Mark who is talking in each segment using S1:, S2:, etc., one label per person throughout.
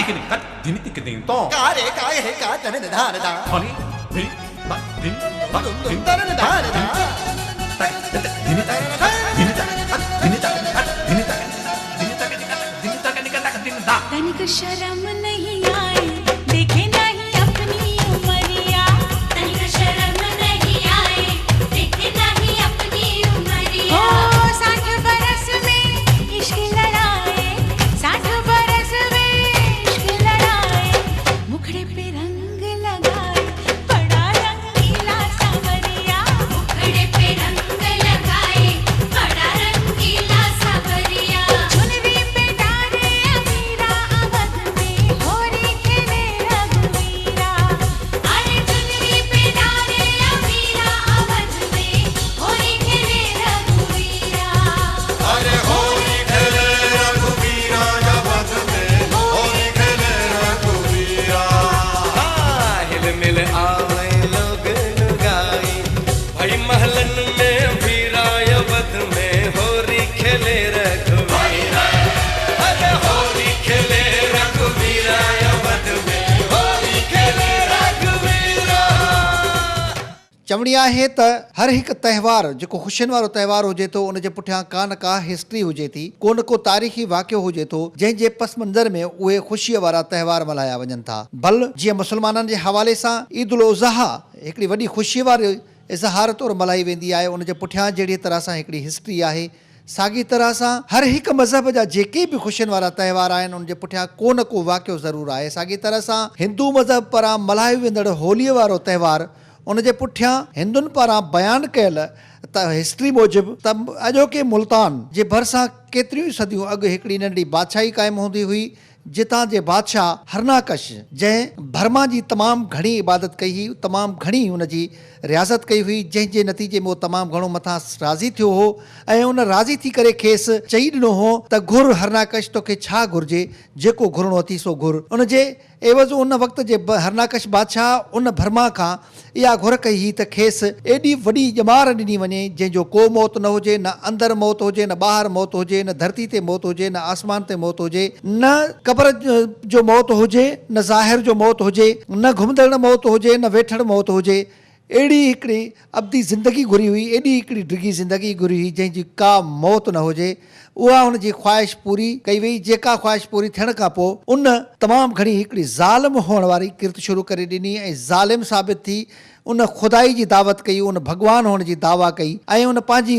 S1: तनिक शर्म नहीं आए देखे नहीं अपनी उमरिया
S2: तनिक शर्म नहीं आए देखे नहीं अपनी उमरिया
S1: ओ 60 बरस में इश्क लड़ाए, 60 बरस में इश्क लड़ाए, मुखड़े पे रंग लगाए, बड़ा रंगीला सांवरिया।
S2: मुखड़े पे रंग लगाए, बड़ा रंगीला सांवरिया।
S1: चुनरी पे डारे अबीरा, अवध में होरी खेले रघुवीरा।
S2: अरे चुनरी पे डारे अबीरा, अवध में होरी खेले रघुवीरा।
S3: अरे होली खेले रघुवीरा, अवध में होली खेले रघुवीरा।
S4: हिल मिल आवे लोग लुगाई, भाई महलन में भीरा, अवध में होरी खेले रघुवीरा। अरे होली खेले रघुवीरा, अवध में होली खेले रघुवीरा।
S5: चवणी آهي ته هر هڪ تهوار جيڪو خوشين وارو تهوار هجي ٿو ان جي پٺيان ڪا نه ڪا هسٽري هجي ٿي، ڪو نه ڪو تاريخي واقعو هجي ٿو جنهن جي پس منظر ۾ اهي خوشيء وارا تهوار ملهايا وڃن ٿا. ڀل جيئن مسلمانن جي حوالي سان عيد الاضحيٰ هڪڙي وڏي خوشيء واري اظهار طور ملهائي ويندي آهي ان جي پٺيان جهڙيء طرح سان هڪڙي هسٽري آهي ساڳي طرح سان هر هڪ مذهب جا جيڪي به خوشين وارا تهوار آهن ان جي پٺيان ڪو نه ڪو واقعو ضرور آهي. ساڳي طرح سان هندو مذهب پاران ملهايو ويندڙ هوليء وارو تهوار ان جي پٺيان هندن پاران بيان ڪيل ته هسٽري موجب ته اڄوڪي ملتان جي ڀرسان ڪيتريون ئي صديون اڳ هڪڙي ننڍڙي بادشاهي قائم هوندي هئي جتان جي بادشاهه هرناڪش جنهن برهما جي تمام گهڻي عبادت ڪئي هئي، تمام گهڻي ان جي رياضت ڪئي هئي، جنهن جي نتيجي ۾ هو تمام گهڻو مٿانس راضي ٿيو هو ۽ ان راضي ٿي ڪري کيس چئي ڏنو هو ته گهر هرناڪش توکي ڇا گهرجي، جيڪو گهرڻو اٿي سو گهر. ان جي عيوض ان وقت جي هرناڪش بادشاهه ان برهما کان اها گهر ڪئي هئي ته کيس ايڏي وڏي ڄمار ڏني وڃي، جنهن جو ڪو موت نه هجي، نه اندر موت هجي، نه ٻاهر موت هجي، نه ڌرتي تي موت هجي، نه آسمان تي موت هجي، نه قبر جو موت هجي، نه ظاهر جو موت هجي، نه گهمندڙ موت هجي، نه ويٺڙ موت هجي. اهڙي هڪڙي ابدي زندگي گهري هئي، ايڏي هڪڙي ڊگهي زندگي گهري هئي، جنهن جي ڪا موت نه هجي. اها هن جي خواهش پوري ڪئي وئي، جيڪا خواهش پوري ٿيڻ کان پوء ان تمام گهڻي هڪڙي ظالم هئڻ واري ڪرت شروع ڪري ڏني ۽ ظالم ثابت ٿي ان خدائي جي دعوت ڪئي، ان ڀڳوان هئڻ جي دعويٰ ڪئي ۽ ان پنهنجي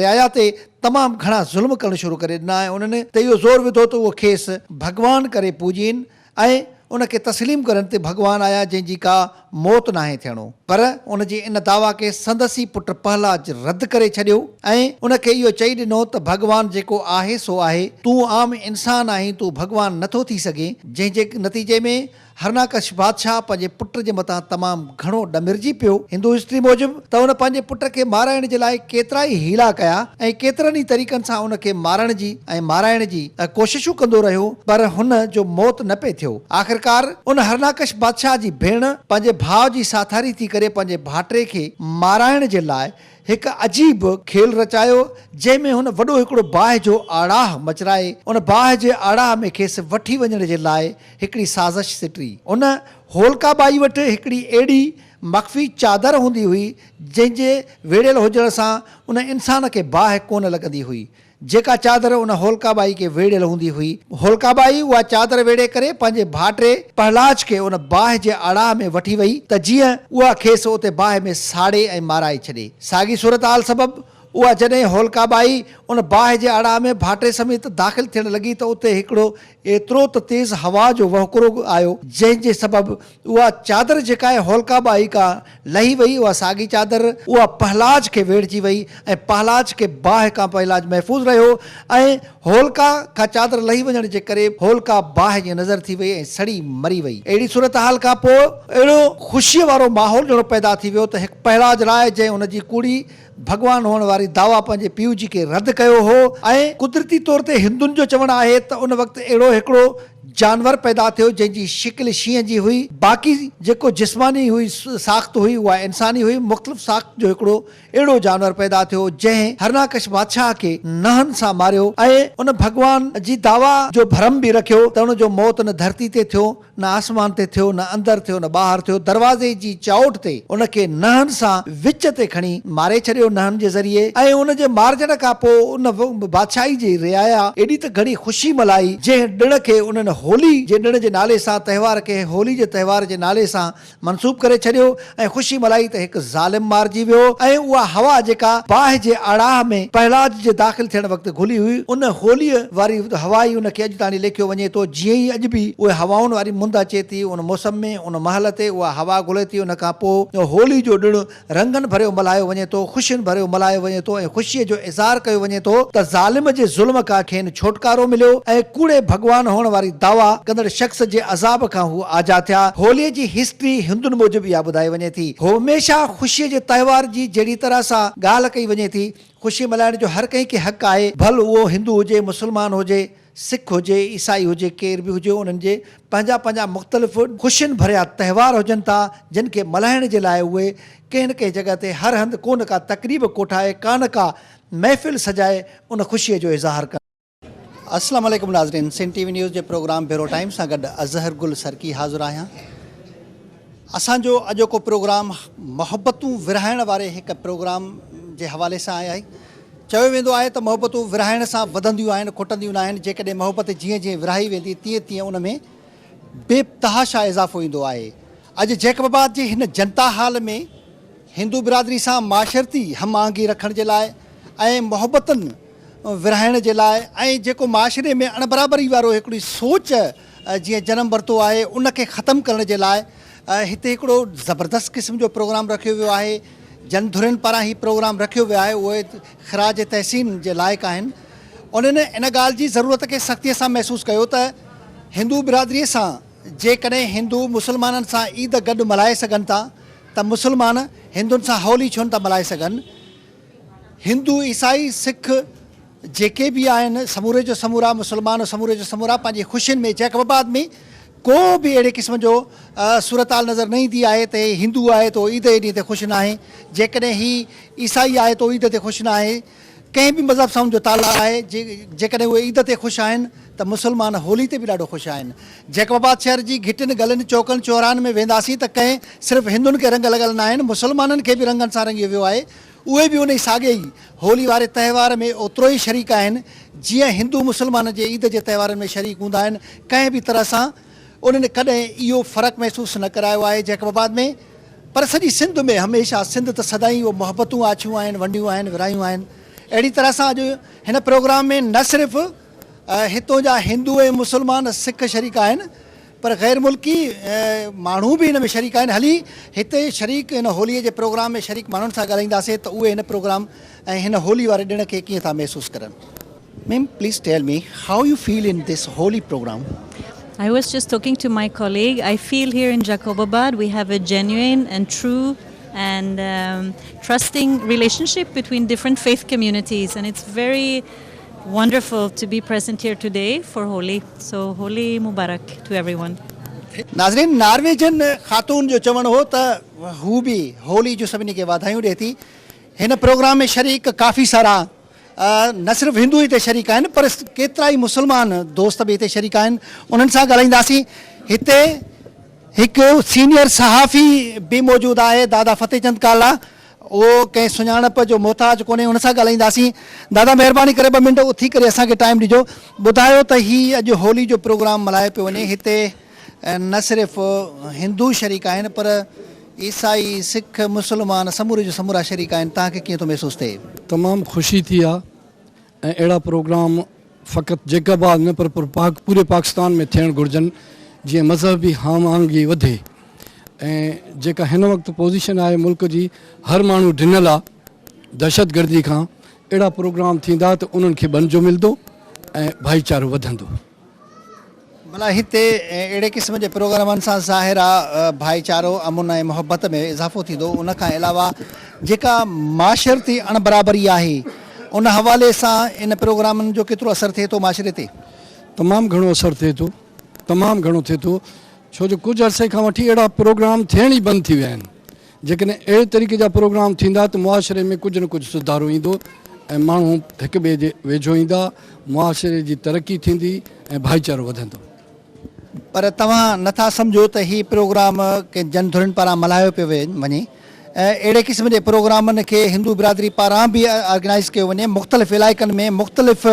S5: رعايا تي تمام گهڻا ظلم ڪرڻ شروع ڪري ڏنا ۽ انهن تي اهو زور وڌو ته اهو کيس ڀڳوان ڪري پوڄين ۽ ان کي تسليم ڪرن تي ڀڳوان آيا جنهن جي ڪا موت ناهي ٿيڻو. پر ان جي ان دعويٰ کي سندس ئي پٽ پهلاج رد ڪري ڇڏيو ۽ ان کي اهو چئي ڏنو ته ڀڳوان جيڪو آهي سو آهي، تون عام انسان آهين تون ڀڳوان نٿو ٿي سگهين، جنهن جي نتيجي ۾ هرناڪش بادشاهه پنهنجي پٽ جي مٿان تمام گهڻو ڏمرجي پيو. هندو هسٽري موجب ته هن پنهنجي پٽ کي مارائڻ جي لاء ڪيترائي حيلا ڪيا ۽ ڪيترن ئي طريقن سان ان کي مارڻ جي ۽ مارائڻ جي ڪوششون ڪندو رهيو پر هن جو موت نه پئي ٿيو. آخرڪار ان هرناڪش بادشاهه جي ڀيڻ پنهنجي ڀاء جي ساٿاري ٿي ڪري پنهنجي ڀائٽي کي مارائڻ جي لاء هڪ عجيب کيل رچايو، جنهن ۾ هن وڏو هڪڙو باهه جو آڙاهه مچرائي، ان باهه جي آڙاهه ۾ کيس وٺي وڃڻ جي لاء هڪڙي سازش سٽي. ان هولڪا ٻائي وٽ هڪڙي اهڙي مخفي چادر هوندي هئي، جنهن جي ويڙهيل هجڻ سان ان انسان کي باهه ڪونه لڳندي هئي. جيڪا چادر ان هولڪا ٻائي کي ويڙهيل هوندي هئي. هولڪا ٻائي اها چادر ويڙهي ڪري پنهنجي ڀائٽي پهلاج کي ان باهه جي آڙاهه ۾ وٺي وئي ته جيئن اها کيس اتي باهه ۾ ساڙي ۽ مارائي ڇڏي. ساڳي صورتحال سبب اها جڏهن هولڪا ٻائي ان باهه جي آڙاهه ۾ ڀائٽي سميت داخل ٿيڻ لڳي ته اتي هڪڙو ايترو ته تيز هوا جو وهڪرو آيو جنهن جي سبب اها چادر جيڪا هولڪا ٻائي کان لهي وئي اها ساڳي چادر اها پهلاج کي ويڙهجي وئي ۽ پهلاج کي باهه کان پهلاج محفوظ رهيو ۽ هولڪا کان چادر لهي وڃڻ جي ڪري هولڪا باهه جي نظر ٿي وئي ۽ سڙي مري وئي. اهڙي صورتحال کان پوء اهڙو خوشيء وارو ماحول ڄڻو پيدا ٿي ويو ته هڪ پهلاج راء جنهن هن جي ڪوڙي ڀڳوان هئڻ واري دعويٰ پنهنجي پيء جي کي رد ڪيو هو ۽ قدرتي طور تي هندن جو چوڻ آهي ته ان وقت اهڙو هڪڙو جانور پيدا ٿيو جنهن جي شڪل شينهن جي هئي، باقي جيڪو جسماني هئي ساخت هئي اها انساني هئي، مختلف ساخت جو هڪڙو اهڙو جانور پيدا ٿيو جنهن هرناڪش بادشاهه کي نهن سان ماريو ۽ ان ڀڳوان جي دعويٰ جو ڀرم به رکيو ته ان جو موت نه ڌرتي تي ٿيو نه آسمان تي ٿيو نه اندر ٿيو نه ٻاهر ٿيو دروازي جي چائوٺ تي ان کي نهن سان وچ تي کڻي ماري ڇڏيو نهن جي ذريعي ۽ ان جي مارجڻ کان پوء ان بادشاهي جي رعايا ايڏي ته گهڻي خوشي ملهائي جنهن ڏڻ کي انهن هولي جي ڏڻ جي نالي سان تهوار کي هولي جي تهوار جي نالي سان منسوب ڪري ڇڏيو ۽ خوشي ملهائي ته هڪ ظالم مارجي ويو ۽ اها هوا جيڪا باهه جي آڙاهه ۾ پهلاج جي داخل ٿيڻ وقت گهلي هئي ان هوليء واري هوا ئي ان کي اڄ تاڻي ليکيو وڃي ٿو جيئن ئي اڄ به اهي هوائن واري مند اچي ٿي ان موسم ۾ ان مهل تي اها هوا گهلي ٿي ان کان پوء هولي جو ڏڻ رنگن ڀريو ملهايو وڃي ٿو، خوشين ڀريو ملهايو وڃي ٿو ۽ خوشيء جو اظهار ڪيو وڃي ٿو ته ظالم جي ظلم کان کين ڇوٽڪارو مليو ۽ ڪوڙي ڀڳوان هئڻ واري دعويٰ ڪندڙ شخص جي عذاب کان هو آجا ٿيا. هوليء جي هسٽري هندن موجب اها ٻڌائي وڃي ٿي. هميشه خوشيء جي تهوار جي جهڙي طرح سان ڳالهه ڪئي وڃي ٿي، خوشي ملهائڻ جو هر ڪنهن کي حق آهي، ڀل اهو هندو هجي، مسلمان هجي، سک هجي، عيسائي هجي، ڪير به هجي انهن جي پنهنجا پنهنجا مختلف خوشين ڀريا تهوار هجن ٿا جن کي ملهائڻ جي لاء اهي ڪنهن نه ڪنهن جڳهه تي هر هنڌ ڪو نه ڪا تقريب ڪوٺائي ڪا نه ڪا محفل سجائي ان خوشيء جو اظهار ڪن. السلام عليڪم ناظرين سنڌ ٽي وي نيوز جي پروگرام ڀيرو ٽائيم سان گڏ اظهر گل سرڪي حاضر آهيان اسان جو اڄوڪو پروگرام محبتون ورهائڻ واري هڪ پروگرام جي حوالي سان آهي چيو ويندو آهي ته محبتون ورهائڻ سان وڌنديون آهن، کٽنديون ناهن، جيڪڏهن محبت جيئن جيئن ورهائي ويندي تيئن تيئن ان ۾ بي تحاشا اضافو ايندو آهي. اڄ جيڪب آباد جي هن جنتا هال ۾ هندو برادري سان معاشرتي هم آهنگي رکڻ جي لاء ۽ محبتن ورهائڻ جي لاء ۽ جيڪو معاشري ۾ اڻبرابري وارو هڪڙي سوچ جيئن جنم ورتو آهي ان کي ختم ڪرڻ جي لاء هتي هڪڙو زبردست قسم جو پروگرام رکيو ويو آهي. جن ڌرين پاران هي پروگرام رکيو ويو آهي اهي خراج تحسين جي لائق آهن. انهن ان ڳالهه جي ضرورت کي سختيء سان محسوس ڪيو ته هندو برادريء سان جيڪڏهن هندو مسلمانن سان عيد گڏ ملهائي سگهن ٿا ته مسلمان هندن سان هولي ڇو نه ٿا ملهائي سگهن. هندو، عيسائي، سک جيڪي به آهن سموري جو سمورا مسلمان سموري جو سمورا پنهنجي خوشين ۾ جيڪب آباد ۾ ڪو به اهڙي قسم جو صورتحال نظر نه ايندي آهي ته هي هندو آهي ته عيد جي ڏينهن تي خوش ناهي جيڪڏهن هي عيسائي آهي ته عيد تي خوش ناهي ڪنهن به مذهب سان ان جو تعلق آهي جيڪڏهن اهي عيد تي خوش آهن ته مسلمان هولي تي به ڏاڍو خوش آهن جيڪب آباد شهر جي گهٽين گلين چوڪن چوراهن ۾ وينداسين ته ڪنهن صرف هندن کي رنگ لڳل ناهن مسلمانن کي به رنگن سان رنگيو ويو آهي اهي به انهي ساڳئي ئي هولي واري تهوار ۾ اوترو ئي شريڪ آهن، جيئن هندو مسلمانن جي عيد جي تهوارن ۾ شريڪ هوندا آهن. ڪنهن به طرح سان انهن ڪڏهن اهو فرق محسوس نه ڪرايو آهي جيڪب آباد ۾ پر سڄي سنڌ ۾ هميشه سنڌ ته سدائين اهو محبتون آڇيون آهن، ونڊيون آهن، ورهايون آهن. اهڙي طرح سان اڄ هن پروگرام ۾ نه صرف هتون جا هندو ۽ مسلمان سک شريڪ آهن پر غير ملڪي ماڻهو به هن ۾ شريڪ آهن هلي هتي شريڪ هن هولي جي پروگرام ۾ شريڪ ماڻهن سان ڳالهائينداسين ته اهي هن پروگرام ۽ هن هولي واري ڏڻ کي ڪيئن ٿا محسوس ڪرن. Ma'am please tell me how you feel in this Holi program.
S6: I was just talking to my colleague, I feel here in Jacobabad we have a genuine and true and trusting relationship between different faith communities and it's very wonderful to be present here today for Holi so Holi Mubarak to everyone.
S5: ناظرين Norwegian خاتون جو چوڻ هو ته هو به هولي جون سڀني کي واڌايون ڏئي ٿي. هن پروگرام ۾ شريڪ ڪافي سارا نه صرف هندو هتي شريڪ آهن پر ڪيترائي مسلمان دوست به هتي شريڪ آهن انهن سان ڳالهائينداسين. هتي هڪ سينيئر صحافي به موجود آهي دادا فتح چند ڪالا اهو ڪنهن سڃاڻپ جو محتاج ڪونهي ان سان ڳالهائينداسين. دادا مهرباني ڪري ٻه منٽ اٿي ڪري اسان کي ٽائيم ڏجو. ٻڌايو ته هي اڄ هولي جو پروگرام ملهايو پيو وڃي هتي نه صرف هندو شريڪ آهن پر عيسائي، سک، مسلمان سموري جو سمورا شريڪ آهن توهان کي ڪيئن ٿو محسوس ٿئي؟
S7: تمام خوشي ٿي آ ۽ اهڙا پروگرام فقط جيڪب آباد نه پر پوري پاڪستان ۾ ٿيڻ گهرجن جيئن مذهبي هم آهنگي وڌي ۽ جيڪا هن وقت پوزيشن آهي ملڪ جي هر ماڻهو ڊنل آ دهشتگردي کان اهڙا پروگرام ٿيندا ته انهن کي ٻنجو ملندو ۽ ڀائيچارو وڌندو.
S5: ڀلا هتي اهڙي قسم جي پروگرامن سان ظاهر آ ڀائيچارو، امن ۽ محبت ۾ اضافو ٿيندو ان کان علاوه جيڪا معاشرتي اڻبرابري آهي ان حوالي سان ان پروگرامن جو ڪيترو اثر ٿئي ٿو معاشري تي؟
S7: تمام گهڻو اثر ٿئي ٿو. تمام گهڻو ٿئي ٿو ڇو جو ڪجهه عرصي کان وٺي اهڙا پروگرام ٿيڻ ئي بند ٿي ويا آهن. جيڪڏهن اهڙي طريقي جا پروگرام ٿيندا ته معاشري ۾ ڪجهه نه ڪجهه سڌارو ايندو ۽ ماڻهو هڪ ٻئي جي ويجهو ايندا، معاشري جي ترقي ٿيندي ۽ ڀائيچارو وڌندو.
S5: پر توهان نه ٿا سمجهو ته هي پروگرام ڪنهن جن ڌرين پاران ملهايو پيو وڃي ۽ اهڙي قسم جي پروگرامن کي هندو برادري پاران به آرگنائيز ڪيو وڃي مختلف علائقن ۾ مختلف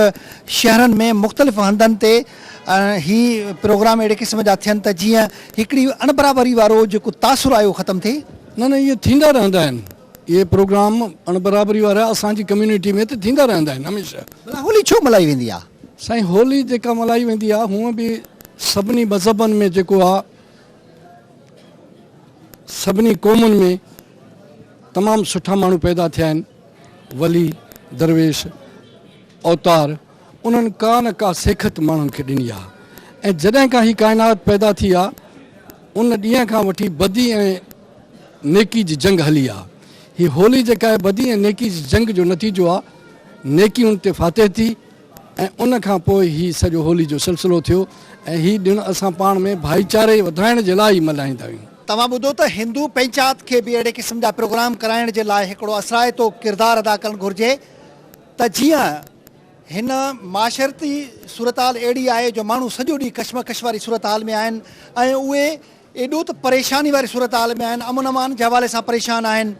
S5: شهرن ۾ مختلف هنڌن تي هي پروگرام اهڙي قسم جا ٿين ته جيئن هڪڙي اڻبرابري وارو جيڪو تاثر آهي اهو ختم ٿئي.
S7: نه نه اهي ٿيندا رهندا آهن اهي پروگرام اڻبرابري وارا اسان جي ڪميونٽي ۾ ته ٿيندا رهندا آهن هميشه.
S5: ڀلا هولي ڇو ملهائي ويندي آهي؟
S7: سائين هولي جيڪا ملهائي ويندي آهي هونء به سڀني مذهبن ۾ جيڪو آهي سڀني قومن ۾ تمام سٺا ماڻهو پيدا ٿيا آهن ولي درويش اوتار انهن ڪا نه ڪا سيکت ماڻهن کي ڏني آهي ۽ جڏهن کان هي ڪائنات پيدا ٿي آهي ان ڏينهن کان وٺي بدي ۽ نيڪي جي جنگ هلي آهي. هي هولي جيڪا آهي بدي ۽ نيڪي جي جنگ جو نتيجو آهي. نيڪي ان تي فاتح ٿي ۽ ان کان پوء هي سڄو هولي جو سلسلو ٿيو ۽ هي ڏڻ اسان پاڻ ۾ ڀائيچاري وڌائڻ جي لاء ئي ملهائيندا آهيون.
S5: توهان ٻڌو ته هندو پئنچات کي به اهڙي قسم جا پروگرام ڪرائڻ جي لاء هڪڙو اثرائتو ڪردار ادا ڪرڻ گهرجي ته جيئن هن معاشرتي صورتحال اهڙي آهي جو ماڻهو سڄو ڏينهن ڪشمڪش واري صورتحال ۾ آهن ۽ اهي ايڏو ته پريشاني واري صورتحال ۾ آهن، امن امان جي حوالي سان پريشان آهن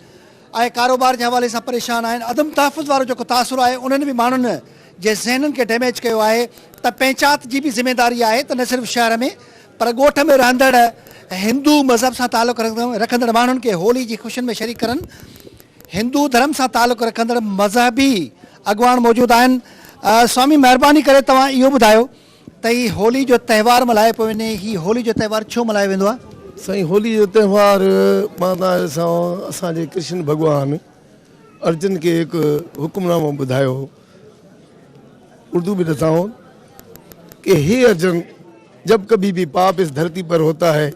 S5: ۽ ڪاروبار جي حوالي سان پريشان آهن، عدم تحفظ وارو جيڪو تاثر آهي انهن به ماڻهن جي ذهنن کي ڊيميج ڪيو آهي ته پئنچات جي به ذميداري آهي ته نه صرف شهر ۾ پر ڳوٺ ۾ رهندڙ هندو مذهب سان تعلق رکندڙ ماڻهن کي هولي جي خوشين ۾ شريڪ ڪرن. هندو ڌرم سان تعلق رکندڙ مذهبي اڳواڻ موجود آهن. سوامي مهرباني ڪري توهان اهو ٻڌايو ته هي هولي جو تهوار ملهايو پيو وڃي هي هولي جو تهوار ڇو ملهايو ويندو آهي؟
S8: سائين هولي جو تهوار مان توهان کي ڏسان اسان جي ڪرشن ڀڳوان ارجن کي هڪ حڪم نامو ٻڌايو هو اردو ۾ ڏسان هو ڪي هي ارجن جب ڪڀي ڀي پاپ اس ڌرتي پر هوتا هي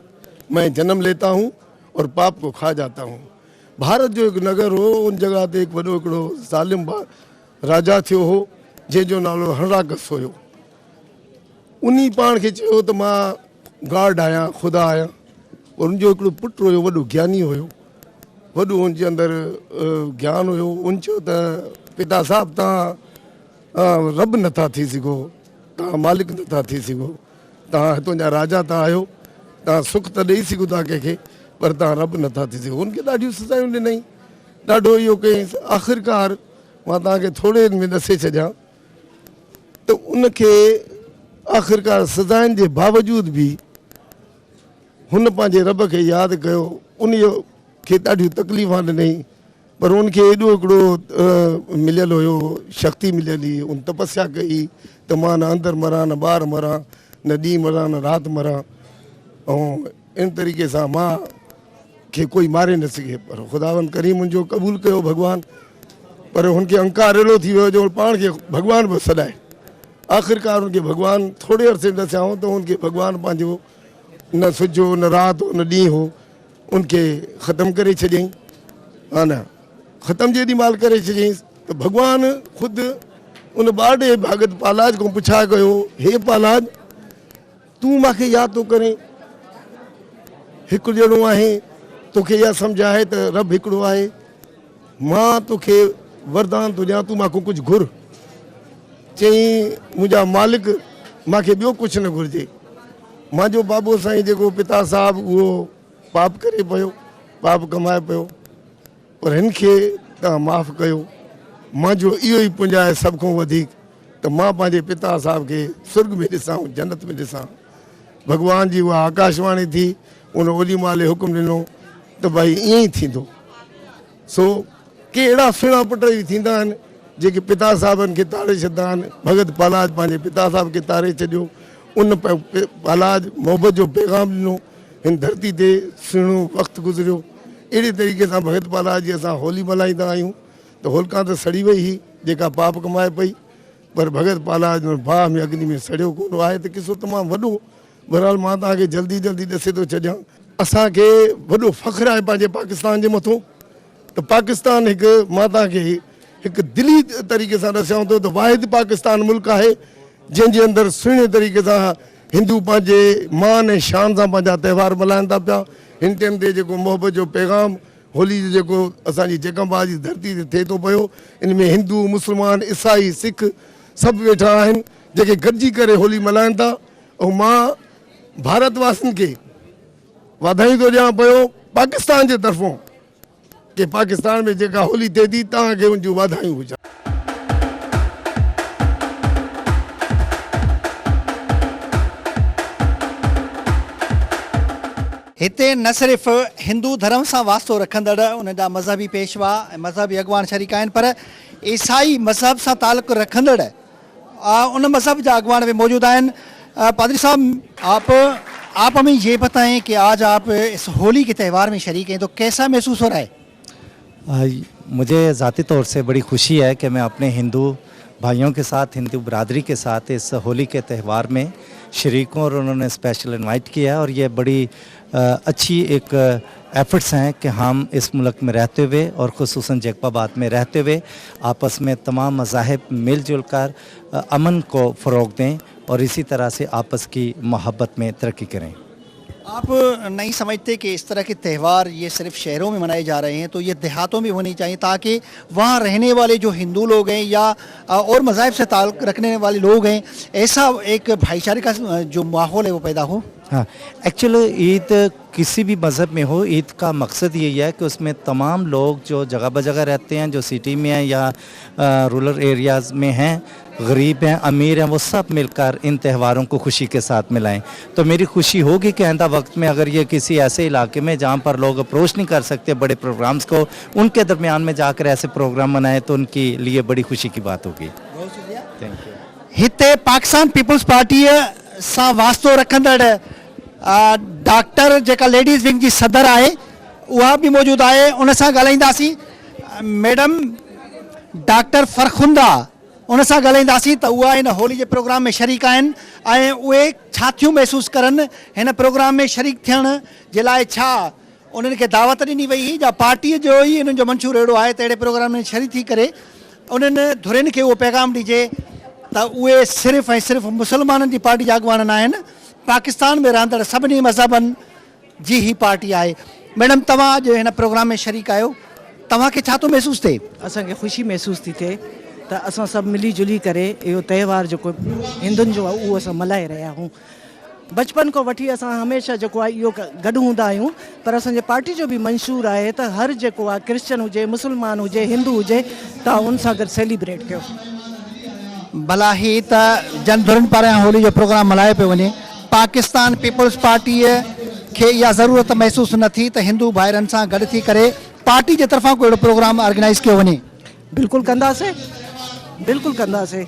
S8: مين جنم ليتا هون اور پاپ ڪو کا جاتا هون ڀارت جو هڪ نگر هو، ان جڳهه تي هڪ وڏو هڪڙو ظالم راجا ٿيو هو، جنهن جو نالو هرڻاڪس هيو. انهي پاڻ کي چيو ته مان گاڊ آهيان، خدا آهيان. پر ان جو هڪڙو پٽ هيو، وڏو گياني هيو، وڏو ان جي اندر گيان هيو. ان چيو ته پتا صاحب توهان رب نٿا ٿي سگهو، توهان مالڪ نٿا ٿي سگهو. توهان هتون جا راجا ته آهيو، توهان سک ته ڏيئي سگهو ٿا ڪنهن کي، پر توهان رب نٿا ٿي سگهو. هن کي ڏاڍيون سزايون ڏنائين، ڏاڍو اهو ڪيائينس. آخرڪار مان توهان کي ٿوري ۾ ڏسي ڇڏيان ته ان کي آخرڪار سزائن جي باوجود به هن پنهنجي رب کي ياد ڪيو. انهيء کي ڏاڍيون تڪليفان ڏنائين. پر ان کي ايڏو هڪڙو مليل هيو، شڪتي مليل هئي، ان تپسيا ڪئي ته مان نه اندر مران نه ٻاهر مران، نه ڏينهن مران نه رات مران ۽ ان طريقي سان مان کي ڪوئي ماري نه سگهي. پر خداوند ڪريم ان جو قبول ڪيو ڀڳوان، پر هن کي انڪار اهڙو ٿي ويو جو پاڻ کي ڀڳوان به سڏائي. آخرڪار ان کي ڀڳوان ٿوري عرصي ۾ ڏسيائون ته ان کي ڀڳوان پنهنجو نه سج هو نه رات هو نه ڏينهن هو، ان کي ختم ڪري ڇڏيائين. ها نه ختم جيڏي مهل ڪري ڇڏيائينس ته ڀڳوان خود ان ٻارڙي ڀاڳت پهلاج کان پڇا ڪيو، هي پهلاج تون مان کي ياد ٿو ڪرين، هڪ ڄڻو آهين، توکي اها سمجهه آهي ته رب هڪڙو آهي، مان توکي وردان ٿو ڏيان، تون مان کان ڪجهه گهر. چيائين، منهنجا مالڪ مان کي ٻيو ڪجهه نه گهرجي. مانجو بابو سائين جيڪو پتا صاحب اهو پاپ ڪري پيو، پاپ ڪمائي پيو، پر هن کي توهان معاف ڪيو. مانجو اهو ئي پڃ آهي سڀ کان وڌيڪ ته مان پنهنجي پتا صاحب کي سرڳ ۾ ڏسان ۽ جنت ۾ ڏسان. ڀڳوان جي اها آڪاشواڻي ٿي، ان اوڏي مهل ئي حڪم ڏنو ته ڀائي ائين ئي ٿيندو. سو ڪي اهڙا سهڻا پٽ به ٿيندا آهن، جيڪي پتا صاحبن کي تاري ڇڏندا آهن. ڀڳت پهلاج پنهنجي پتا صاحب کي تاري ڇڏيو. ان پهلاج محبت جو پيغام ڏنو. هن ڌرتي تي سهڻو وقت گذريو. اهڙي طريقي سان ڀڳت پهلاج جي اسان هولي ملهائيندا آهيون ته هولڪا ته سڙي وئي هئي، جيڪا پاپ ڪمائي پئي، پر ڀڳت پهلاج ان باهه ۾ اگني ۾ سڙيو ڪونه. آهي ته قصو تمام وڏو، بهرحال مان توهان کي جلدي جلدي ڏسي ٿو ڇڏيان. اسان کي وڏو فخر آهي پنهنجي پاڪستان جي مٿو ته پاڪستان هڪ مان توهان کي هڪ دلي طريقي سان ڏسيان ٿو ته واحد پاڪستان ملڪ آهي جنهن جي اندر سهڻي طريقي سان هندو پنهنجي مان ۽ شان سان پنهنجا تهوار ملهائن ٿا پيا. هن ٽيم تي جيڪو محبت جو پيغام هولي جو جيڪو اسان جي جيڪب آباد جي ڌرتي تي ٿئي ٿو پيو ان ۾ هندو، مسلمان، عيسائي، سک سڀ ويٺا آهن جيڪي گڏجي ڪري هولي ملهائن ٿا ۽ مان ڀارت واسين کي واڌايون ٿو ڏيان پيو پاڪستان جي طرفون ڪي پاڪستان ۾ جيڪا هولي ٿئي ٿي توهان کي ان جون واڌايون هجن.
S5: هتي نه صرف هندو ڌرم سان واسطو رکندڙ ان جا مذهبي پيشوا ۽ مذهبي اڳواڻ شريڪ آهن پر عيسائي مذهب سان تعلق رکندڙ ان مذهب جا اڳواڻ به موجود آهن. پادري صاحب آپ آپ همين يه بتائين ڪي آج آپ اس هولي ڪي تهوار ۾ شريڪ هين تو ڪيسا محسوس هو رها هي؟
S9: مجھي ذاتي طور سي بڙي خوشي هي ڪي مين اپني هندو ڀائيون ڪي ساٿ هندو برادري ڪي ساٿ اس هولي ڪي تهوار ۾ شريڪ هون اور انهون ني اسپيشل انوائيٽ ڪيا هي اور يه بڙي اڇي ايڪ ايفرٽس هين ڪي هم اس ملڪ ۾ رهتي هوئي اور خصوصن جيڪب آباد ۾ رهتي هوئي آپس ۾ تمام مذاهب مل جل ڪر امن ڪو فروغ دين اور اسي طرح سي آپس ڪي محبت ۾ ترقي ڪرين.
S5: آپ نهين سمجهتي ڪي اس طرح ڪي تهوار يه صرف شهرون ۾ منائي جا رهي هين تو يه ديهاتون ۾ هوني چاهيي تاڪي وهان رهني والي جو هندو لوگ هين يا اور مذاهب سي تعلق رکني والي لوگ هين ايسا ايڪ ڀائيچاري ڪا جو ماحول هي وو پيدا هو.
S9: ها ايڪچوئل عيد ڪسي بي مذهب ۾ هو عيد ڪا مقصد يهي هي ڪي اس ۾ تمام لوگ جو جگه به جگه رهتي هين جو سٽي ۾ هين يا رورل ايرياز ۾ هين غريب هين امير هين وو سب مل ڪر ان تهوارون ڪو خوشي ڪي ساٿ ملائين تو ميري خوشي هوگي ڪي آئنده وقت ۾ اگر يه ڪسي ايسي علاقي ۾ جهان پر لوگ اپروچ نهين ڪر سڪتي بڙي پروگرامز ڪو ان ڪي درميان ۾ جا ڪر ايسي پروگرام منائين تو ان ڪي ليي بڙي خوشي ڪي بات هوگي.
S5: بهت شڪريه. Thank you. هتي پاڪستان پيپلز پارٽيء سان واسطو رکندڙ ڊاڪٽر جيڪا ليڊيز ونگ جي صدر آهي اها به موجود آهي ان سان ڳالهائينداسين ميڊم ڊاڪٽر فرخنده ان سان ڳالهائينداسين ته اها هن هولي جي پروگرام ۾ شريڪ آهن ۽ اهي ڇا ٿيون محسوس ڪرن هن پروگرام ۾ شريڪ ٿيڻ جي لاء ڇا انهن کي دعوت ڏني وئي هئي جا پارٽيء جو ئي انهن جو منشور اهڙو آهي ته اهڙي پروگرام ۾ شريڪ ٿي ڪري انهن ڌرين کي اهو پيغام ڏجي ته اهي صرف ۽ صرف مسلمانن جي پارٽي جا اڳواڻ ناهن، پاڪستان ۾ رهندڙ سڀني مذهبن جي هي پارٽي آهي. ميڊم توهان اڄ هن پروگرام ۾ شريڪ آهيو، توهان کي ڇا ٿو محسوس ٿئي؟
S10: اسان کي خوشي محسوس ٿي ٿئي ته اسان سڀ ملي جلي ڪري اهو تهوار جيڪو هندن جو آهي اهو اسان ملهائي رهيا آهيون. بچپن کان وٺي اسان هميشه جيڪو آهي اهو گڏ هوندا آهيون پر اسان جي پارٽي جو به منشور آهي ته هر جيڪو آهي ڪرسچن هجي مسلمان هجي هندو هجي توهان ان سان گڏ سيليبريٽ ڪيو.
S5: ڀلا هي ته جن ڌرين پاران هولي جو پروگرام ملهايو پيو وڃي پاڪستان پيپلز پارٽيء کي اها ضرورت محسوس نه ٿي ته هندو ڀائرن سان گڏ ٿي ڪري پارٽي جي طرفان ڪو اهڙو پروگرام آرگنائيز ڪيو وڃي.
S10: بلڪل ڪنداسين بلڪل ڪنداسين.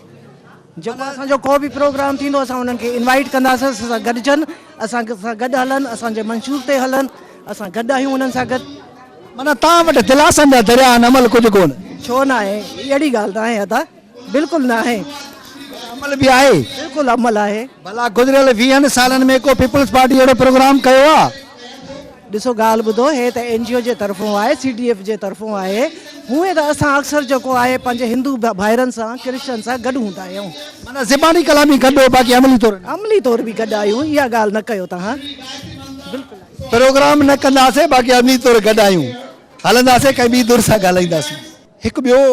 S10: جيڪو اسان جو ڪو به پروگرام ٿيندو اسان انهن کي انوائيٽ ڪنداسين اسان سان گڏجن اسان سان گڏ هلن اسان جي منشور تي هلن اسان گڏ آهيون انهن سان گڏ.
S5: معنيٰ توهان وٽ دلاسن جا درياء آهن عمل ڪجهه ڪونه.
S10: ڇو ناهي اهڙي ڳالهه ناهي ادا بلڪل ناهي.
S5: عمل به آهي.
S10: بلڪل عمل آهي.
S5: ڀلا گذريل ويهن سالن ۾ ڪو پيپلز پارٽي اهڙو پروگرام ڪيو آ؟
S10: ڏسو ڳالهه ٻڌو هي ته اين جي او جي طرفون آهي سي ڊي ايف جي طرفون آهي هونئن ته اسان اڪثر جيڪو آهي پنهنجي هندو ڀائرن سان ڪرسچن سان گڏ هوندا آهيون.
S5: معنيٰ زباني ڪلامي گڏ هو باقي عملي طور
S10: نه. عملي طور به گڏ آهيون اها ڳالهه نه ڪيو توهان بلڪل.
S5: پروگرام نه ڪنداسين باقي عملي طور گڏ آهيون هلنداسين ڪنهن ٻي ڌر سان ڳالهائينداسين. هڪ ٻيو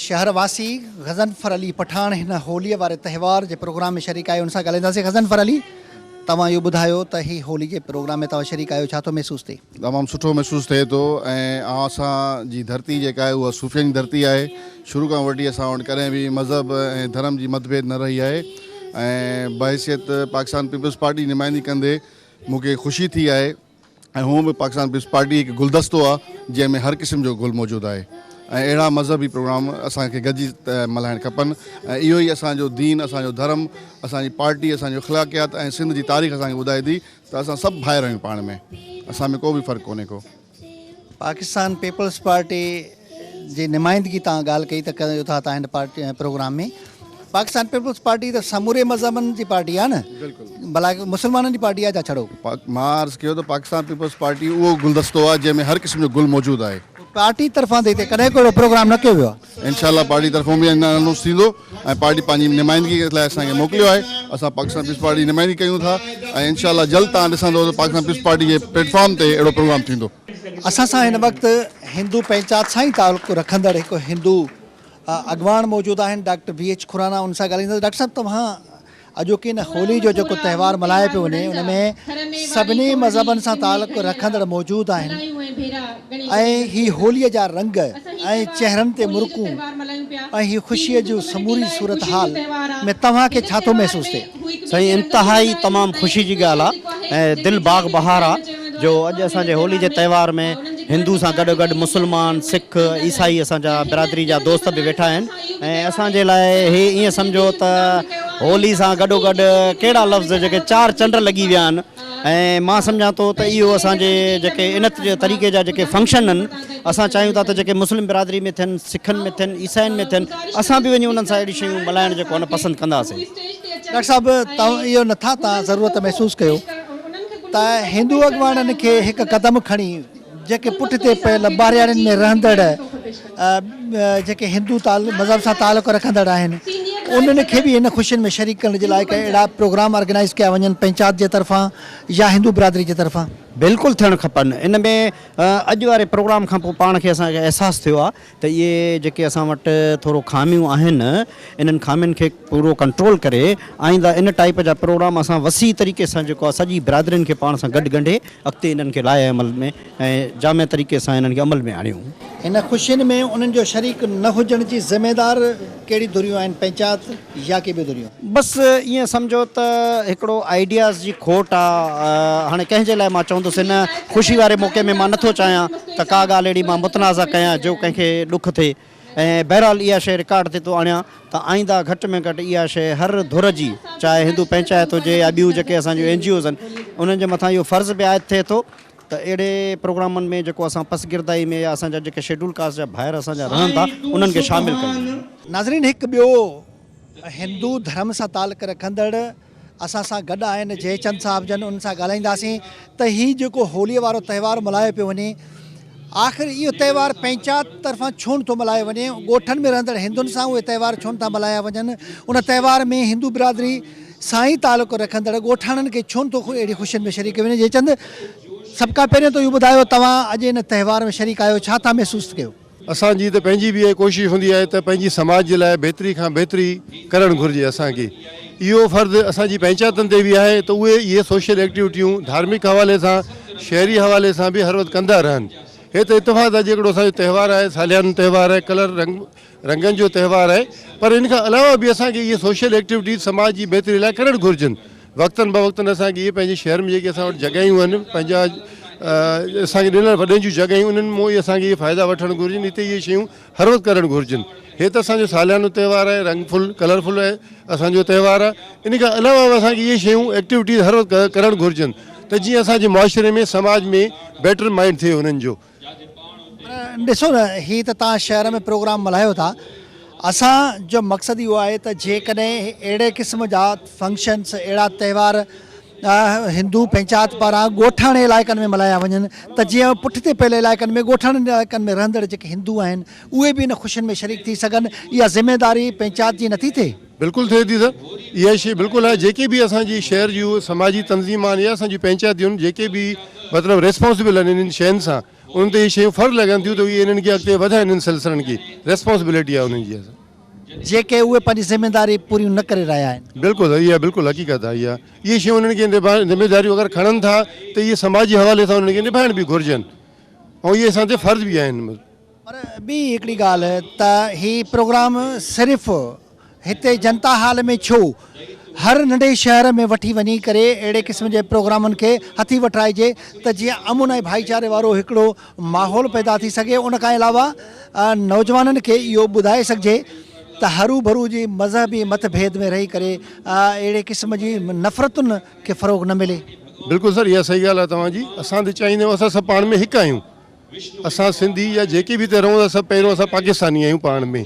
S5: شهر واسي غضنفر علي پٺاڻ هن هوليء واري تهوار جي پروگرام ۾ شريڪ آهي ان سان ڳالهائينداسين غضنفر علي توهان اهو ٻڌايو ته هي هولي جي پروگرام ۾ توهان شريڪ آهيو ڇا ٿو محسوس ٿئي؟
S11: تمام سٺو محسوس ٿئي ٿو ۽ اسان جي ڌرتي جيڪا آهي اها صوفين جي ڌرتي آهي شروع کان وٺي اسان وٽ ڪڏهن به مذهب ۽ ڌرم جي مت ڀيد نه رهي آهي ۽ بحيثيت پاڪستان پيپلز پارٽي جي نمائندگي ڪندي مون کي خوشي ٿي آهي ۽ هونء به پاڪستان پيپلز پارٽي هڪ گلدستو آهي جنهن ۾ هر قسم جو گل موجود آهي ۽ اهڙا مذهبي پروگرام اسان کي گڏجي ملهائڻ کپن ۽ اهو ئي اسان جو دين اسان جو ڌرم اسان جي پارٽي اسان جو اخلاقيات ۽ سنڌ جي تاريخ اسان کي ٻڌائي ٿي ته اسان سڀ ڀائر آهيون پاڻ ۾ اسان ۾ ڪو به فرق ڪونهي ڪو.
S5: پاڪستان پيپلز پارٽي جي نمائندگي تان ڳالهه ڪئي ته ڪيو ٿا تان هن party programme ۾ Pakistan Peoples Party ته سموري مذهبن جي پارٽي آهي نه بھلا مسلمانن جي پارٽي آهي ڇا ڇڙو.
S11: مان عرض ڪيو ته پاڪستان پيپلز پارٽي اهو گلدستو آهي جنهن ۾ هر قسم جو گل موجود آهي.
S5: پارٽي طرفان ته هتي ڪڏهن ڪو اهڙو پروگرام نه ڪيو ويو آهي.
S11: انشاء الله پارٽي طرفون به اڃا انائونس ٿيندو ۽ پارٽي پنهنجي نمائندگي لاء اسان کي موڪليو آهي اسان پاڪستان پيپلز پارٽي جي نمائندگي ڪيون ٿا ۽ انشاء الله جلد توهان ڏسندو ته پاڪستان پيپلز پارٽي جي پليٽ فارم تي اهڙو پروگرام ٿيندو.
S5: اسان سان هن وقت هندو پئنچات سان ئي تعلق رکندڙ هڪ هندو اڳواڻ موجود آهن ڊاڪٽر بي ايڇ کرانا ان سان ڳالهائينداسين ڊاڪٽر صاحب توهان اڄوڪي هن هولي جو جيڪو تهوار ملهايو پيو وڃي ان ۾ سڀني مذهبن سان تعلق رکندڙ موجود آهن ۽ هي هولي جا رنگ ۽ چهرن تي مرڪون ۽ هي خوشي جون سموري صورتحال ۾ توهان کي ڇا ٿو محسوس ٿئي؟
S12: سائين انتهائي تمام خوشي جي ڳالهه آ ۽ دل باغ بهار آ جو اڄ اسان جي هولي جي تهوار ۾ هندو سان گڏو گڏ مسلمان، سک، عيسائي اسان جا برادري جا دوست به ويٺا آهن ۽ اسان جي لاء هي ائين سمجهو ته هولي سان گڏو گڏ ڪهڙا لفظ جيڪي چار چنڊ لڳي ويا آهن ۽ مان سمجهان ٿو ته اهو اسان جي جيڪي ان طريقي جا جيڪي فنڪشن آهن اسان چاهيون ٿا ته جيڪي مسلم برادري ۾ ٿين سکن ۾ ٿين عيسائين ۾ ٿين اسان به وڃي انهن سان اهڙيون شيون ملهائڻ جيڪو آهي نه پسند ڪنداسين.
S5: ڊاڪٽر صاحب توهان اهو نٿا تان ضرورت محسوس ڪيو ته هندو اڳواڻن کي هڪ قدم کڻي جيڪي پٺتي پيل ٻاهرياڻين ۾ رهندڙ جيڪي هندو مذهب سان تعلق رکندڙ آهن انهن کي به ان خوشين ۾ شريڪ ڪرڻ جي لاء ڪي اهڙا پروگرام آرگنائيز ڪيا وڃن پنچات جي طرفان يا هندو برادري جي طرفان.
S12: بلڪل ٿيڻ کپن ان ۾ اڄ واري پروگرام کان پوء پاڻ کي اسان کي احساس ٿيو آهي ته اهي جيڪي اسان وٽ ٿورو خاميون آهن انهن خامين کي پورو ڪنٽرول ڪري آئنده ان ٽائيپ جا پروگرام اسان وسيع طريقي سان جيڪو آهي سڄي برادرين کي پاڻ سان گڏ ڳنڍي اڳتي انهن کي لائحه عمل ۾ ۽ جامع طريقي سان انهن کي عمل ۾ آڻيون.
S5: هن خوشين ۾ انهن جو شريڪ نه هجڻ جي ذميدار ڪهڙي ڌريون آهن پنچات يا ڪي ٻيون ڌريون؟
S12: بس ائين سمجهو ته هڪڙو آئيڊياز جي کوٽ آ، هاڻي ڪنهن جي لاء مان چوندس هن خوشي واري موقعي ۾ مان نٿو چاهيان ته ڪا ڳالهه اهڙي مان متنازع ڪيان جو ڪنهن کي ڏک ٿئي ۽ بهرحال اها شيء رڪارڊ تي ٿو آڻيان ته آئنده گهٽ ۾ گهٽ اها شيء هر ڌر جي چاهي هندو پنچائت هجي يا ٻيون جيڪي اسان جون اين جي اوز آهن انهن جي مٿان اهو فرض به عائد ٿئي ٿو ته اهڙي پروگرامن ۾ جيڪو اسان پسگردائي ۾ يا اسان جا جيڪي شيڊول ڪاسٽ جا ڀائر اسان جا رهن ٿا انهن کي شامل ڪيون.
S5: ناظرين هڪ ٻيو هندو ڌرم سان تعلق رکندڙ اسان سان گڏ آهن جئي چند صاحب جن انهن سان ڳالهائينداسين ته هي جيڪو هولي وارو تهوار ملهايو پيو وڃي آخر اهو تهوار پنچات طرفان ڇو نٿو ملهايو وڃي ڳوٺن ۾ رهندڙ هندن سان اهي تهوار ڇو نٿا ملهايا وڃن ان تهوار ۾ هندو برادري سان ئي تعلق رکندڙ ڳوٺاڻن کي ڇو نٿو اهڙي خوشين ۾ شريڪ ڪيو وڃي جئي چند سڀ کان پهريون ته اهو ٻڌايو توهان اڄ ان تهوار ۾ شريڪ آهيو ڇا ٿا محسوس ڪيو؟
S8: اسان جي ته پنهنجي به اها ڪوشش هوندي آهي ته پنهنجي سماج جي لاء بهتري کان بهتري ڪرڻ گهرجي اسان کي اهو فرض اسان جي پنچائتن تي به آهي ته اهي اهي سوشل ايڪٽيوٽيون ڌارمڪ حوالي سان شهري حوالي سان به هر وقت ڪندا رهن هي ته اتفاق سان جيڪڏو اسان جو تهوار آهي ساليانو تهوار آهي ڪلر رنگ رنگن جو تهوار آهي پر ان کان علاوه به اسان کي اهي سوشل ايڪٽيوٽيز سماج جي بهتري لاء ڪرڻ گهرجن وقتن بوقتن اسان کي اهي پنهنجي شهر ۾ جيڪي اسان وٽ جڳهيون آهن پنهنجا اسان کي ڏنل وڏن جون جڳهيون انهن مون ئي اسان کي اهي فائدا وٺڻ گهرجن هتي اهي شيون هر وقت ڪرڻ گهرجن هي ته اسان جو ساليانو تهوار آهي رنگ فل ڪلر فل آهي اسان جو تهوار آهي ان کان علاوه به اسان کي اهي شيون ايڪٽيوٽيز هر وقت ڪرڻ گهرجن ته جيئن اسان جي معاشري ۾ سماج ۾ بيٽر مائنڊ ٿئي انهن جو.
S5: پر ڏسو نه هي ته توهان شهر ۾ پروگرام ملهايو ٿا اسان جو مقصد اهو آهي ته جيڪڏهن اهڙي قسم جا فنڪشنس اهڙا تهوار هندو پنچات پاران ڳوٺاڻي علائقن ۾ ملهايا وڃن ته جيئن پٺتي پيل علائقن ۾ ڳوٺاڻن علائقن ۾ رهندڙ جيڪي هندو آهن اهي به ان خوشين ۾ شريڪ ٿي سگهن اها ذميداري پنچات جي نٿي ٿئي.
S8: بلڪل ٿئي ٿي سر اها شي بلڪل آهي جيڪي به اسان جي شهر جون سماجي تنظيم آهن يا اسان جون پنچائتيون آهن جيڪي به مطلب ريسپانسبل آهن انهن شين سان انهن تي اهي شيون فرض لڳن ٿيون ته اهي انهن کي اڳتي وڌائن انهن سلسلن کي ريسپانسبلٽي آهي انهن جي.
S5: جيڪي اهي پنهنجي ذميداري پوريون نه ڪري رهيا آهن.
S8: بلڪل سر اها بلڪل حقيقت آهي اها اهي شيون انهن کي ذميداريون اگر کڻن ٿا ته اهي سماجي حوالي سان انهن کي نڀائڻ به گهرجن ۽ اهي اسان تي فرض به آهن.
S5: پر ٻي هڪڙي ڳالهه ته هي پروگرام صرف هتي جنتا هال ۾ ڇو هر ننڍي شهر ۾ وٺي وڃي ڪري اهڙي قسم جي پروگرامن کي هٿي وٺرائجي ته جيئن امن ۽ ڀائيچاري وارو هڪڙو ماحول پيدا ٿي سگهي ان کان علاوه نوجوانن کي اهو ٻڌائي سگهجي ته هرو ڀرو جي مذهبي مت ڀيد ۾ رهي ڪري اهڙي قسم جي نفرتن کي فروغ نه ملي.
S8: بلڪل سر اها صحيح ڳالهه آهي توهان جي اسان ته چاهيندا آهيون اسان سڀ پاڻ ۾ هڪ آهيون اسان سنڌي يا جيڪي به هتي رهون ٿا سڀ پهريون اسان پاڪستاني آهيون پاڻ ۾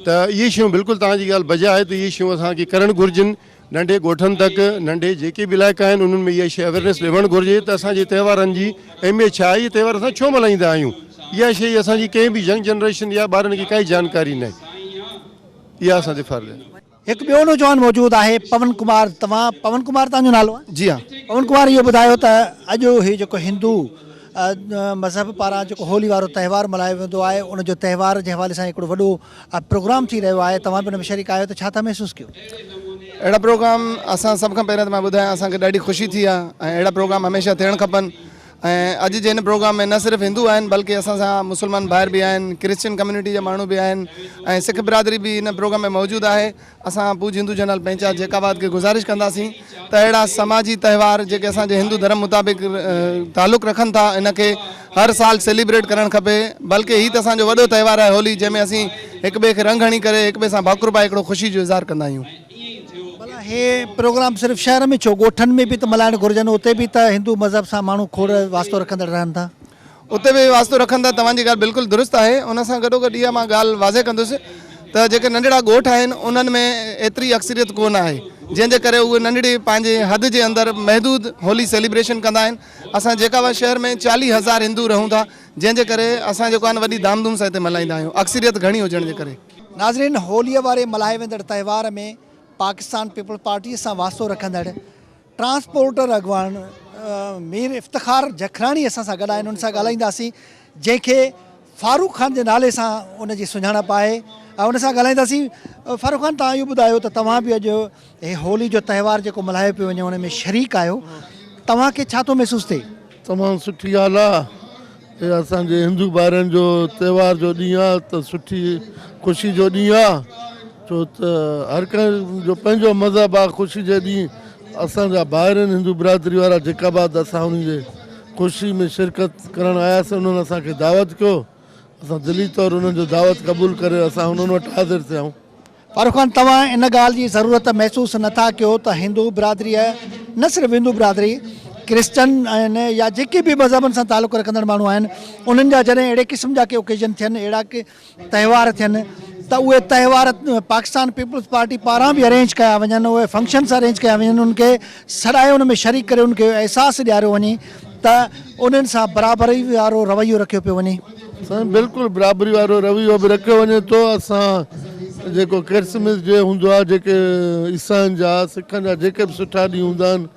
S8: ته اهي شيون بلڪل توهان جي ڳالهه بجا آهي ته اهي شيون اسان کي ڪرڻ گهرجن ننڍي ڳوٺن تڪ ننڍي جيڪي به علائقا آهن انهن ۾ اها شي اويرنيس ڏيڻ گهرجي ته اسان جي تهوارن جي اهميت ڇا آهي اهي تهوار اسان ڇو ملهائيندا آهيون.
S13: اها شيء اسان جي ڪنهن به ينگ جنريشن يا ٻارن کي ڪائي جانڪاري ناهي. اها اسان تي فرض آهي.
S5: هڪ ٻيو نوجوان موجود آهي پون ڪمار توهان پون ڪمار توهان جو نالو آهي؟
S13: جي ها.
S5: پون ڪمار اهو ٻڌايو ته اڄ هي جيڪو هندو مذهب پاران جيڪو هولي وارو تهوار ملهايو ويندو آهي ان جو تهوار جي حوالي سان هڪڙو وڏو پروگرام ٿي رهيو آهي توهان به ان ۾ شريڪ آهيو ته ڇا ٿا محسوس ڪيو؟
S14: اهڙا پروگرام اسان سڀ کان پهريان ته مان ٻڌايان اسان کي ڏاڍي خوشي ٿي آهي ۽ اهڙا پروگرام هميشه ٿيڻ کپن ۽ اڄ جي هن پروگرام ۾ نه صرف هندو آهن بلڪه اسان سان مسلمان ڀائر به آهن ڪرسچن ڪميونٽي جا ماڻهو به آهن ۽ سک برادري به هن پروگرام ۾ موجود آهي اسان پوڄ هندو جنرل پنچائت جيڪب آباد کي گذارش ڪنداسين ته اهڙا سماجي تهوار جيڪي اسان جي هندو ڌرم مطابق تعلق رکن ٿا ان کي هر سال سيليبريٽ ڪرڻ کپي بلڪه هي ته اسان جو وڏو تهوار آهي هولي جنهن ۾ اسين هڪ ٻئي کي رنگ هڻي ڪري هڪ ٻئي سان ڀاڪر پائي هڪڙو خوشي جو اظهار ڪندا آهيون.
S5: ڀلا هي پروگرام صرف شهر ۾ ڇو ڳوٺن ۾ به ته ملهائڻ گهرجن اتي به ته هندو مذهب سان ماڻهو کوڙ واسطو رکندڙ رهن ٿا.
S14: اتي به واسطو رکن ٿا توهان جي ڳالهه بلڪل درست آهي ان سان گڏو گڏ اها مان ڳالهه واضح ڪندس ته جيڪي ننڍڙا ڳوٺ آهن انهن ۾ ايتري اڪثريت ڪو نه آهي جنهن جي ڪري اهي ننڍڙي پنهنجي حد جي اندر محدود هولي سيليبريشن ڪندا آهن اسان جيڪب آباد شهر ۾ 40 هزار هندو رهون ٿا جنهن جي ڪري اسان جيڪو آهي نه وڏي ڌام ڌوم سان هتي ملهائيندا آهيون اڪثريت گهڻي هجڻ جي ڪري.
S5: ناظرين هوليء واري ملهائي ويندڙ تهوار ۾ پاڪستان پيپلز پارٽيء سان واسطو رکندڙ ٽرانسپورٽر اڳواڻ مير افتخار جکراڻي اسان سان گڏ آهن ان سان ڳالهائينداسين جنهن کي فاروق خان جي نالي سان ان جي سڃاڻپ آهي ۽ ان سان ڳالهائينداسين فاروق خان توهان اهو ٻڌايو ته توهان به اڄ هي هولي جو تهوار جيڪو ملهايو پيو وڃي ان ۾ شريڪ آهيو توهان کي ڇا ٿو محسوس ٿئي؟
S8: تمام سٺي ڳالهه آ هي اسان جي هندو ڀائرن جو تهوار جو ڏينهن آ ته سٺي خوشي جو ڏينهن آ ڇو ته هر ڪنهن جو پنهنجو مذهب آ خوشي جي ڏينهن اسان جا ڀائر آهن هندو برادري وارا جيڪب آباد اسان انهن جي خوشي ۾ شرڪت ڪرڻ آياسين انهن اسان کي دعوت ڪيو اسان دلي طور انهن جو دعوت قبول ڪري اسان انهن وٽ حاضر ٿيا آهيون.
S5: فاروق خان توهان ان ڳالهه جي ضرورت محسوس نه ٿا ڪيو ته هندو برادريء نه صرف هندو برادري ڪرسچن آهن يا جيڪي به مذهبن سان تعلق رکندڙ ماڻهو آهن انهن جا جڏهن اهڙي قسم جا ڪي اوڪيزن ٿين اهڙا ڪي تهوار ٿين ته اهي تهوار پاڪستان پيپلز پارٽي پاران به ارينج ڪيا وڃن اهي فنڪشنس ارينج ڪيا وڃن انهن کي سڏائي ان ۾ شريڪ ڪري انهن کي احساس ڏياريو وڃي ته انهن سان برابري وارو رويو رکيو پيو وڃي.
S8: سائين بلڪل برابري وارو رويو به رکيو وڃي ٿو اسان جيڪو ڪرسمس ڊي هوندو آهي جيڪي عيسائين جا سکن جا جيڪي به سٺا ڏينهن هوندا آهن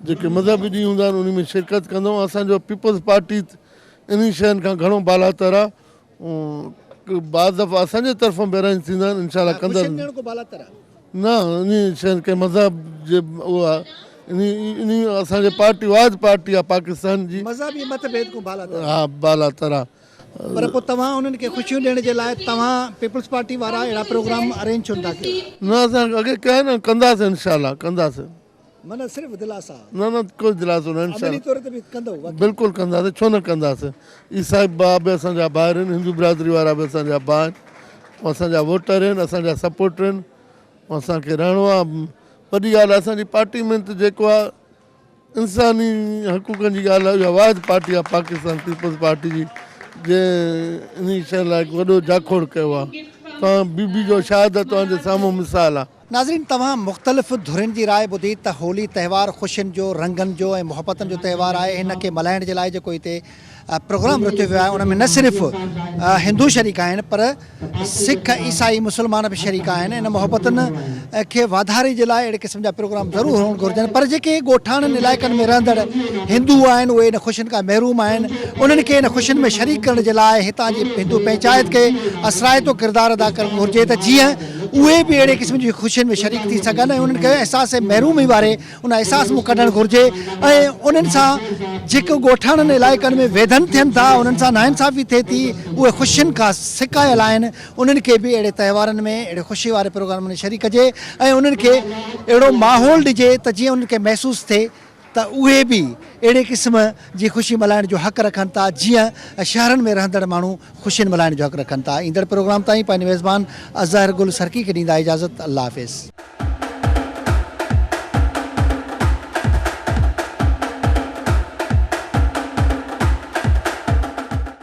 S8: جيڪي مذهبي ڏينهن هوندا آهن انهي ۾ شرڪت ڪندا آهيون اسان جو پيپلز پارٽي انهي شين کان گهڻو بالاتر آهي بعض دفعا اسان جي طرفان به ارينج ٿيندا آهن انشاء الله ڪندا
S5: خوشين ڏيڻ کان بالاتر آهي.
S8: نه انهي شين کي مذهب جي اها انهي انهي اسان جي پارٽي واحد پارٽي آهي پاڪستان جي.
S5: مذهبي مت ڀيد کان بالاتر آهي.
S8: ها بالاتر آهي.
S5: پر پوء توهان انهن کي خوشيون ڏيڻ جي لاء توهان پيپلز پارٽي وارا اهڙا پروگرام ارينج ڇو نٿا ڪيو.
S8: نه اسان اڳي ڪيا آهن ڪنداسين انشاء الله ڪنداسين.
S5: معنيٰ صرف دلاسا.
S8: نه نه ڪو دلاسو نه انشاء
S5: عملي طور تي به ڪندؤ واقعي.
S8: بلڪل ڪنداسين ڇو نه ڪنداسين عيسائي ڀاء به اسان جا ڀائر آهن هندو برادري وارا به اسان جا ڀاء آهن اسان جا ووٽر آهن اسان جا سپورٽر آهن اسان کي رهڻو آهي وڏي ڳالهه اسان جي پارٽي ۾ ته جيڪو آهي انساني حقوقن جي ڳالهه آهي اها واحد پارٽي آهي پاڪستان پيپلز پارٽي جي جنهن انهي شيء لاء وڏو جاکوڙ ڪيو آهي توهان بي بي جو شاهد توهان جي سامهون مثال آهي.
S5: ناظرين توهان مختلف ڌرين جي راء ٻڌي ته هولي تهوار خوشين جو، رنگن جو ۽ محبتن جو تهوار آهي هن کي ملهائڻ جي لاء جيڪو هتي پروگرام رٿيو ويو آهي ان ۾ نه صرف هندو شريڪ آهن پر سک، عيسائي، مسلمان به شريڪ آهن ان محبتن کي واڌاري جي لاء اهڙي قسم جا پروگرام ضرور هئڻ گهرجن پر جيڪي ڳوٺاڻن علائقن ۾ رهندڙ هندو آهن اهي ان خوشين کان محروم آهن انهن کي ان خوشين ۾ شريڪ ڪرڻ جي لاء هتان جي هندو پنچائت کي اثرائتو ڪردار ادا ڪرڻ گهرجي ته جيئن اهي به اهڙي قسم جي خوشين ۾ شريڪ ٿي سگهن ۽ انهن کي احساس محرومي واري ان احساس مون ڪڍڻ گهرجي ۽ انهن سان جيڪو ڳوٺاڻن علائقن ۾ ويڌن ٿين ٿا انهن سان ناانصافي ٿئي ٿي اهي خوشين کان سڪايل آهن انهن کي به اهڙي تهوارن ۾ اهڙي خوشي واري پروگرامن ۾ شريڪ ڪجي ۽ انهن کي اهڙو ماحول ڏجي ته جيئن انهن کي محسوس ٿئي ته اهي به اهڙي قسم جي خوشي ملهائڻ جو حق رکن ٿا جيئن شهرن ۾ رهندڙ ماڻهو خوشين ملهائڻ جو حق رکن ٿا. ايندڙ پروگرام تائين پنهنجي ميزبان اظهر گل سرڪي کي ڏيندا اجازت الله حافظ.